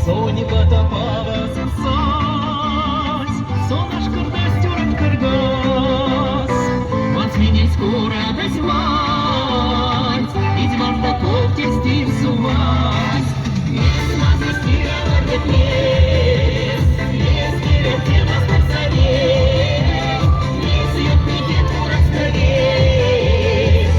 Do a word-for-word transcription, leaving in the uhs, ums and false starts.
Со небо тапавас сась, со наш кырдас тёрыт кыргас. Ванц менель скоро дась ванц, ведь ванц да ковтесь тир сувась. Мес мазысь тиря вардетнес, мес тиря темас парсаве, мес ётни пек курас каве, мес